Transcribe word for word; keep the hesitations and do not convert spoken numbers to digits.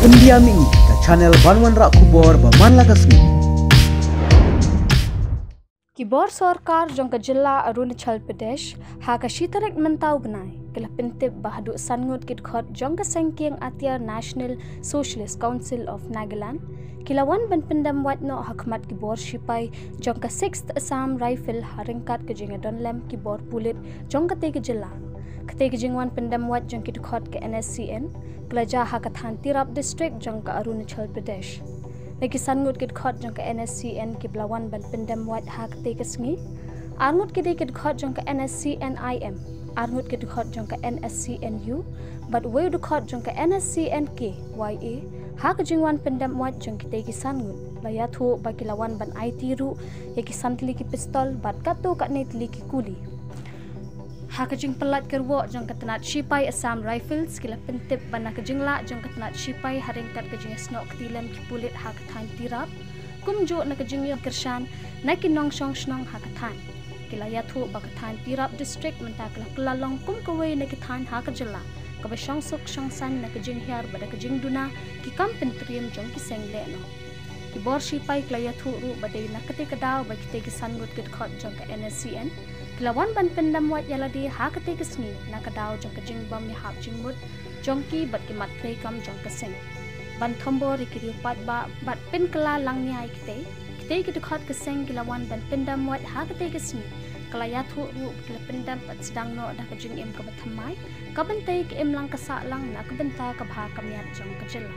India Mih, ka channel ban wanrah khubor ba man la ka sngi. Ki bor sorkar jong ka jylla Arunachal Pradesh ha ka shi tarik mynta u bnai ki la pyntip ba haduh san ngut ki dkhot jong ka seng kieng atiar National Socialist Council of Nagaland ki la wan ban pyndem wait noh ha khmat ki bor shipai jong ka Sixth Assam Rifle ha ryngkat ka jingdonlem ki bor pulit jong katei ka jylla. Katei ka jingwan pyndem wait jong ki dkhot ka N S C N ka la jia ha ka thaiñ Tirap District jong ka Arunachal Pradesh. Na ki san ngut ki dkhot jong ka N S C N kiba la wan ban pyndem wait ha katei ka sngi, ar ngut ki dei ki dkhot jong ka N S C N I M, ar ngut ki dkhot jong ka N S C N U bad wei u dkhot jong ka N S C N K Y A. Ha ka jingwan pyndem wait jong kitei ki san ngut la ïathuh ba ki la wan ban aiti ruh ïa ki san tylli ki pistol bad katto katne tylli ki kuli. Ha ka jingpyllait kyrwoh jong ka tnat shipai Assam Rifles ki la pyntip ba na ka jinglah jong ka tnat shipai ha ryngkat ka jingïasnoh kti lem ki pulit ha ka thaiñ Tirap, kumjuh na ka jingïoh kyrshan na ki nongshong shnong ha ka thaiñ, ki la ïathuh ba ka thaiñ Tirap District mynta ka la kylla long kum kawei na ki thaiñ ha ka jylla kaba shong suk shong saiñ na ka jinghiar bad ka jingduna ki kam pyntriem jong ki seng lehnoh. Ki bor shipai ki la ïathuh ruh ba dei na katei ka daw ba kitei ki san ngut ki dkhot jong ka N S C N ki la wan ban pyndem wait ïa lade ha katei ka sngi na ka daw jong ka jingbym ïahap jingmut jong ki bad ki mat treikam jong ka seng ban thombor ïa ki riew paidbah bad pynkylla lang nia ïa kitei. Kitei ki dkhot ka seng ki la wan ban pyndem wait ha katei ka sngi. Ka la ïathuh ruh ba ki la pyndem bad sdang noh da ka jingim kaba thymmai, ka ban tei ka imlang ka sahlang na ka bynta ka bha ka miat jong ka jylla.